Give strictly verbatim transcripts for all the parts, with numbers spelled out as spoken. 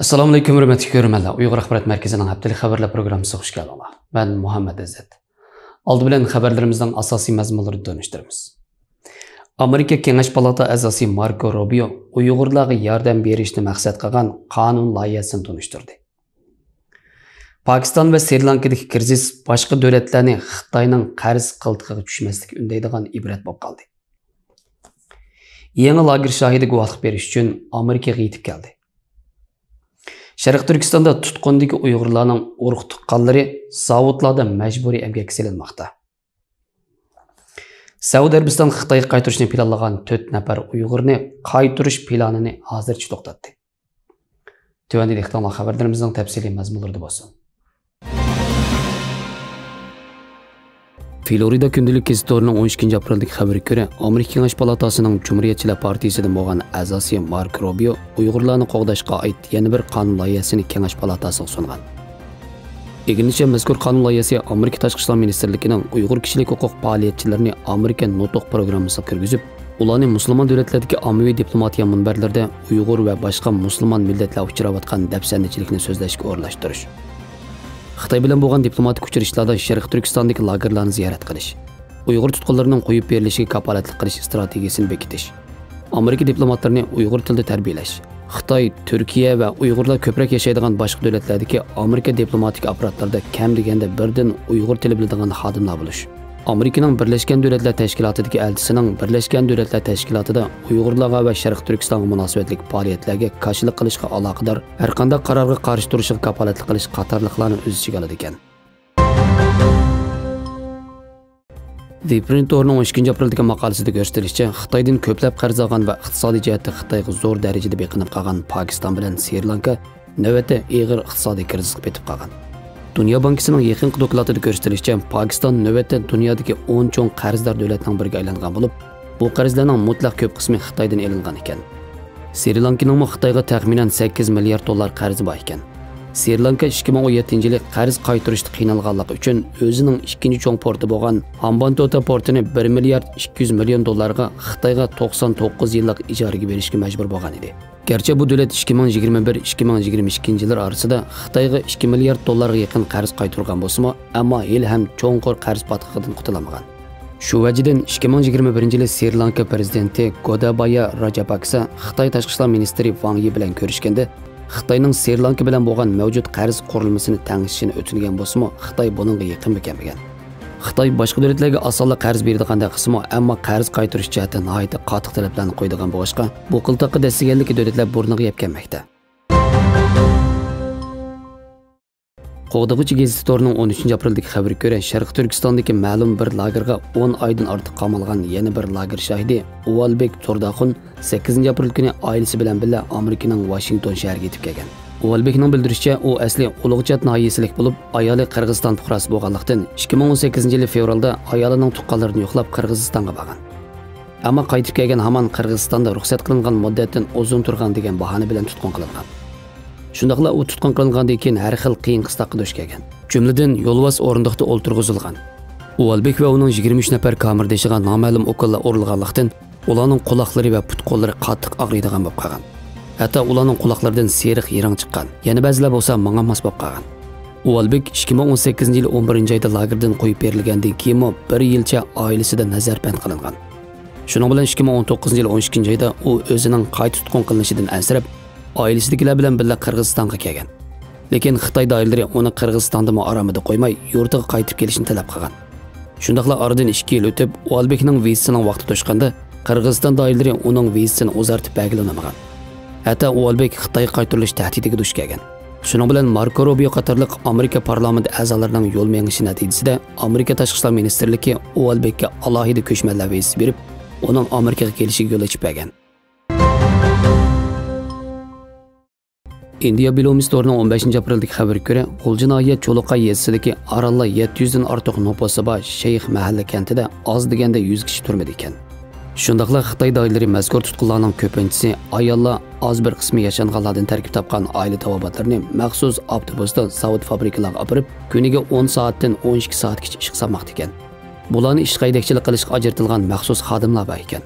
ئەسسالامۇئەلەيكۇم، ھۆرمەتلىك كۆرۈرمەنلەر. ئۇيغۇر ئاخبارات مەركىزىنىڭ ھەپتىلىك خەۋەرلەر پروگراممىسىغا خۇش كەلدىڭلار. مەن مۇھەممەد ئىززەت. ئالدى بىلەن خەۋەرلىرىمىزنىڭ ئاساسىي مەزمۇنلىرىنى تونۇشتۇرىمىز. ئامېرىكا كېڭەش پالاتا ئەزاسى ماركو روبىيو ئۇيغۇرلارغا ياردەم بېرىشنى مەقسەت قىلغان قانۇن لايىھەسىنى تونۇشتۇردى. پاكىستان ۋە سرى لانكىدىكى كىرىزىس باشقا دۆلەتلەرنى خىتاينىڭ قەرز قىلتىقىغا چۈشمەسلىككە ئۈندەيدىغان ئىبرەت بولۇپ قالدى. يېڭى لاگېر شاھىدى گۇۋاھلىق بېرىش ئۈچۈن ئامېرىكىغا يېتىپ كەلدى. شەرقىي تۈركىستاندا تۇتقۇندىكى ئۇيغۇرلارنىڭ ئۇرۇق تۇغقانلىرى زاۋۇتلاردا مەجبۇرىي ئەمگەككە سېلىنماقتا. سەئۇدى ئەرەبىستان خىتايغا قايتۇرۇشنى پىلانلىغان تۆت نەپەر ئۇيغۇرنى قايتۇرۇش پىلانىنى ھازىرچە توختاتتى. تۆۋەندە دىققىتىڭلار خەۋەرلىرىمىزنىڭ تەپسىلىي مەزمۇنلىرىدا بولسۇن. فلورىدا كۈندىلىك گېزىت تورىنىڭ ئون ئىككىنچى ئاپرېلدىكى خەۋىرىگە كۆرە، ئامېرىكا كېڭەش پالاتاسىنىڭ جۇمھۇرىيەتچىلەر پارتىيىسىدىن بولغان ئەزاسى ماركو روبىيو ئۇيغۇرلارنى قوغداشقا ئائىت يەنە بىر قانۇن لايىھەسىنى كېڭەش پالاتاسىغا سۇنغان. ئىگىلىنىشىچە، مەزكۇر قانۇن لايىھەسى ئامېرىكا تاشقى ئىشلار مىنىستىرلىكىنىڭ ئۇيغۇر كىشىلىك ھوقۇق پائالىيەتچىلىرىنى ئامېرىكا نۇتۇق پروگراممىسىغا كىرگۈزۈپ، ئۇلارنى مۇسۇلمان دۆلەتلەردىكى ئاممىۋى دىپلوماتىيە مۇنبەرلىرىدە ئۇيغۇر ۋە باشقا مۇسۇلمان مىللەتلەر ئۇچراۋاتقان دەپسەندىچىلىكنى سۆزلەشكە ئورۇنلاشتۇرۇش. خىتاي بىلەن بولغان دىپلوماتىك ئۇچرىشىشلاردا شەرقىي تۈركىستاندىكى لاگېرلارنى زىيارەت قىلىش، ئۇيغۇر تۇتقۇنلىرىنىڭ قويۇپ بېرىلىشىگە كاپالەتلىك قىلىش ئىستراتېگىيەسىنى بېكىتىش، ئامېرىكا دىپلوماتلىرىنى ئۇيغۇر تىلىدا تەربىيەلەش، خىتاي، تۈركىيە ۋە ئۇيغۇرلار كۆپرەك ياشايدىغان باشقا دۆلەتلەردىكى ئامېرىكا دىپلوماتىك ئاپپاراتلىرىدا كەم دېگەندە بىردىن ئۇيغۇر تىلى بىلىدىغان خادىملار بولۇش، ئامېرىكىنىڭ بىرلەشكەن دۆلەتلەر تەشكىلاتىدىكى ئەلچىسىنىڭ بىرلەشكەن دۆلەتلەر تەشكىلاتىدا ئۇيغۇرلارغا ۋە شەرقىي تۈركىستانغا مۇناسىۋەتلىك پائالىيەتلەرگە كاشىلىق قىلىشقا ئالاقىدار ھەرقانداق قارارغا قارشى تۇرۇشىغا كاپالەتلىك قىلىش قاتارلىقلارنى ئۆز ئىچىگە ئالىدىكەن. دىپرىنت تورىنىڭ ئون ئىككىنچى ئاپرېلدىكى ماقالىسىدە كۆرسىتىلىشىچە، خىتايدىن كۆپلەپ قەرز ئالغان ۋە ئىقتىسادىي جەھەتتە خىتايغا زور دەرىجىدە بېقىنىپ قالغان پاكىستان بىلەن سرى لانكا نۆۋەتتە ئېغىر ئىقتىسادىي كىرىزىسقا پېتىپ قالغان. دۇنيا بانكىسىنىڭ يېقىنقى دوكلاتىدا كۆرسىتىلىشىچە، پاكىستان نۆۋەتتە دۇنيادىكى ئون چوڭ قەرزدار دۆلەتنىڭ بىرىگە ئايلانغان بولۇپ، بۇ قەرزلەرنىڭ مۇتلەق كۆپ قىسمى خىتايدىن ئېلىنغان ئىكەن. سرى لانكىنىڭمۇ خىتايغا تەخمىنەن سەككىز مىليارد دوللار قەرزى بار ئىكەن. سرى لانكا ئىككى مىڭ ئون يەتتىنچى يىلى قەرز قايتۇرۇشتا قىينالغانلىقى ئۈچۈن ئۆزىنىڭ ئىككىنچى چوڭ پورتى بولغان ھامبانتوتا پورتىنى بىر مىليارد ئىككى يۈز مىليون دوللارغا خىتايغا توقسان توققۇز يىللىق ئىجارىگە بېرىشكە مەجبۇر بولغان ئىدى. گەرچە بۇ دۆلەت ئىككى مىڭ يىگىرمە بىر، ئىككى مىڭ يىگىرمە ئىككىنچى يىللار ئارىسىدا خىتايغا ئىككى مىليارد دوللارغا يېقىن قەرز قايتۇرغان بولسىمۇ، ئەمما ھېلىھەم چوڭقۇر قەرز پاتقىقىدىن قۇتۇلالمىغان. شۇ ۋەجىدىن ئىككى مىڭ يىگىرمە بىرىنچى يىلى سرى لانكا پرېزىدېنتى گودابايا راجاپاكسا خىتاي تاشقى ئىشلار مىنىستىرى ۋاڭ يى بىلەن كۆرۈشكەندە، خىتاينىڭ سرى لانكا بىلەن بولغان مەۋجۇت قەرز قۇرۇلمىسىنى تەڭشىشىنى ئۆتۈنگەن بولسىمۇ، خىتاي بۇنىڭغا يېقىنمىكەنمىگەن. خىتاي باشقا دۆلەتلەرگە ئاسانلا قەرز بېرىدىغاندەك قىلسىمۇ، ئەمما قەرز قايتۇرۇش جەھەتتە ناھايىتى قاتتىق تەلەپلەرنى قويىدىغان بولغاچقا، بۇ قىلتاققا دەسسىگەنلىكى دۆلەتلەر بۇرنىغا يەپ كەلمەكتە. قوغدىغۇچى گېزىتى تورىنىڭ ئون ئۈچىنچى ئاپرېلدىكى خەۋىرىگە كۆرە، شەرقىي تۈركىستاندىكى مەلۇم بىر لاگېرغا ئون ئايدىن ئارتۇق قامالغان يەنە بىر لاگېر شاھىدى ئۇۋالبېك تورداخۇن سەككىزىنچى ئاپرېل كۈنى ئائىلىسى بىلەن بىللە ئامېرىكىنىڭ ۋاشىنگتون شەھىرىگە يېتىپ كەلگەن. ئۇۋالبېكنىڭ بىلدۈرۈشىچە، ئۇ ئەسلى ئۇلۇغچات ناھىيەسىلىك بولۇپ، ئايالى قىرغىزىستان پۇقراسى بولغانلىقتىن، ئىككى مىڭ ئون سەككىزىنچى يىلى فېۋرالدا ئايالىنىڭ تۇغقانلىرىنى يوقلاپ، قىرغىزىستانغا بارغان. ئەمما قايتىپ كەلگەن ھامان قىرغىزىستاندا رۇخسەت قىلىنغان مۇددەتتىن ئۇزۇن تۇرغان دېگەن باھانە بىلەن تۇتقۇن قىلىنغان. شۇنداقلا ئۇ تۇتقۇن قىلىنغاندىن كېيىن ھەر خىل قىيىن قىستاققا دۇچ كەلگەن. جۈملىدىن يولۋاس ئورۇندۇقتا ئولتۇرغۇزۇلغان. ئۇۋالبېك ۋە ئۇنىڭ يىگىرمە ئۈچ نەپەر كامېردېشىغا نامەلۇم ئوكۇللار ئۇرۇلغانلىقتىن، ئۇلارنىڭ قۇلاقلىرى ۋە پۇت-قوللىرى قاتتىق ئاغرىيدىغان بولۇپ قالغان. ھەتتا ئۇلارنىڭ قۇلاقلىرىدىن سېرىق يىرىڭ چىققان. يەنە بەزىلەر بولسا ماڭالماس بولۇپ قالغان. ئۇۋالبېك ئىككى مىڭ ئون سەككىزىنچى يىلى ئون بىرىنچى ئايدا لاگېردىن قويۇپ بېرىلگەندىن كېيىنمۇ بىر يىلچە ئائىلىسىدە نەزەربەند قىلىنغان. شۇنىڭ بىلەن ئىككى مىڭ ئون توققۇزىنچى يىلى ئون ئىككىنچى ئايدا ئۇ ئۆزىنىڭ قايتا تۇتقۇن قىلىنىشىدىن ئەنسىرەپ، ئائىلىسىدىكىلەر بىلەن بىللە قىرغىزىستانغا كەلگەن. لېكىن خىتاي دائىرىلىرى ئۇنى قىرغىزىستاندىمۇ ئارامىدا قويماي، يۇرتىغا قايتىپ كېلىشنى تەلەپ قىلغان. شۇنداقلا ئارىدىن ئىككى يىل ئۆتۈپ، ئۇۋالبېكنىڭ ۋىزىسىنىڭ ۋاقتى توشقاندا، قىرغىزىستان دائىرىلىرى ئۇنىڭ ۋىزىسىنى ئۇزارتىپ بەرگىلى ئۇنىمىغان. ھەتتا ئۇۋالبېك خىتايغا قايتۇرۇلۇش تەھدىتىگە دۇچ كەلگەن. شۇنىڭ بىلەن ماركو روبىيو قاتارلىق ئامېرىكا پارلامېنت ئەزالىرىنىڭ يول مېڭىشى نەتىجىسىدە، ئامېرىكا تاشقى ئىشلار مىنىستىرلىكى ئۇۋالبېككە ئالاھىدە كۆچمەنلەر ۋىزىسى بېرىپ، ئۇنىڭ ئامېرىكىغا كېلىشىگە يول ئېچىپ بەرگەن. ئىندىيا بىلومىس تورىنىڭ ئون بەشىنچى ئاپرېلدىكى خەۋىرىگە كۆرە، غۇلجا ناھىيە چۇلۇقاي يېزىسىدىكى ئارانلا يەتتە يۈزدىن ئارتۇق نوپۇسى بار شەيخ مەھەللە كەنتىدە ئاز دېگەندە يۈز كىشى تۈرمىدە ئىكەن. شۇنداقلا خىتاي دائىرىلىرى مەزكۇر تۇتقۇنلارنىڭ كۆپىنچىسى ئاياللار، ئاز بىر قىسمى ياشانغانلاردىن تەركىب تاپقان ئائىلە تاۋابىئاتلىرىنى مەخسۇس ئاپتوبۇستا زاۋۇت، فابرىكىلارغا ئاپىرىپ، كۈنىگە ئون سائەتتىن ئون ئىككى سائەتكىچە ئىشقا سالماقتا ئىكەن. بۇلارنى ئىشقا ھەيدەكچىلىك قىلىشقا ئاجرىتىلغان مەخسۇس خادىملار بار ئىكەن.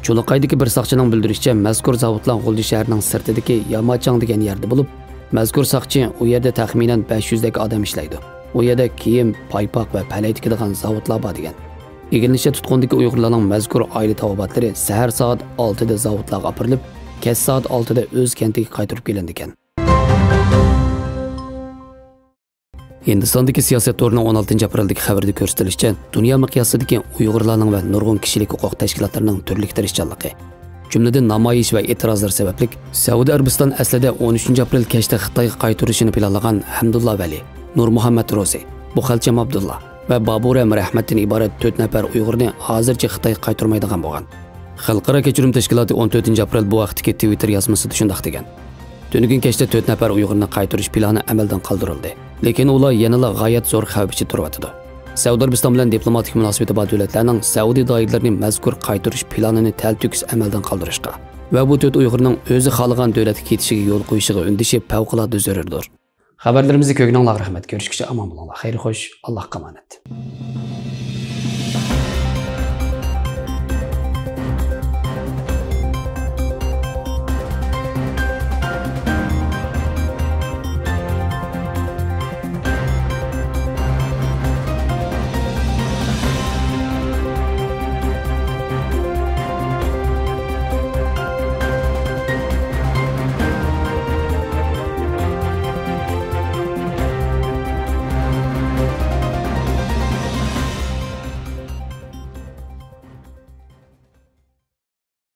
چۇلۇقايدىكى بىر ساقچىنىڭ بىلدۈرۈشىچە، مەزكۇر زاۋۇتلار غۇلجا شەھىرىنىڭ سىرتىدىكى ياماچاڭ دېگەن يەردە بولۇپ، مەزكۇر ساقچى ئۇ يەردە تەخمىنەن بەش يۈزدەك ئادەم ئىشلەيدۇ. ئۇ يەردە كىيىم، پايپاق ۋە پەلەي تىكىدىغان زاۋۇتلار بار دېگەن. ئىگىلىنىشىچە، تۇتقۇندىكى ئۇيغۇرلارنىڭ مەزكۇر ئائىلە تاۋابىئاتلىرى سەھەر سائەت ئالتىدە زاۋۇتلارغا ئاپىرىلىپ، كەچ سائەت ئالتىدە ئۆز كەنتىگە قايتۇرۇپ كېلىنىدىكەن. ھىندىستاندىكى سىياسەت تورىنىڭ ئون ئالتىنچى ئاپرېلدىكى خەۋىرىدە كۆرسىتىلىشىچە، دۇنيا مىقياسىدىكى ئۇيغۇرلارنىڭ ۋە نۇرغۇن كىشىلىك ھوقۇق تەشكىلاتلىرىنىڭ تۈرلۈك تىرىشچانلىقى، جۈملىدىن نامايىش ۋە ئېتىرازلار سەۋەبلىك، سەئۇدى ئەرەبىستان ئەسلىدە ئون ئۈچىنچى ئاپرېل كەچتە خىتايغا قايتۇرۇشىنى پىلانلىغان ھەمدۇللا ۋەلى، نۇرمۇھەممەت روزى، بۇخەلچەم ئابدۇللا ۋە بابۇر ئەمىر ئەھمەتتىن ئىبارەت تۆت نەپەر ئۇيغۇرنى ھازىرچە خىتايغا قايتۇرمايدىغان بولغان. خەلقئارا كەچۈرۈم تەشكىلاتى ئون تۆتىنچى ئاپرېل بۇ ھەقتىكى تىۋىتتېر يازمىسىدا شۇنداق دېگەن: تۈنۈگۈن كەچتە تۆت نەپەر ئۇيغۇرنى قايتۇرۇش پىلانى ئەمەلدىن قالدۇرۇلدى. لېكىن ئۇلار يەنىلا غايەت زور خەۋپ ئىچىدە تۇرۇۋاتىدۇ. سەئۇدى ئەرەبىستان بىلەن دىپلوماتىك مۇناسىۋىتى بار دۆلەتلەرنىڭ سەئۇدى دائىرىلىرىنى مەزكۇر قايتۇرۇش پىلانىنى تەلتۆكۈس ئەمەلدىن قالدۇرۇشقا ۋە بۇ تۆت ئۇيغۇرنىڭ ئۆزى خالىغان دۆلەتكە كېتىشىگە يول قويۇشىغا ئۈندىشى پەۋقۇلئاددە زۆرۈردۇر. خەۋەرلىرىمىزنى كۆرگىنىڭلارغا رەھمەت. كۆرۈشكىچە ئامان بولۇڭلار. خەير خوش، ئاللاھقا ئامانەت.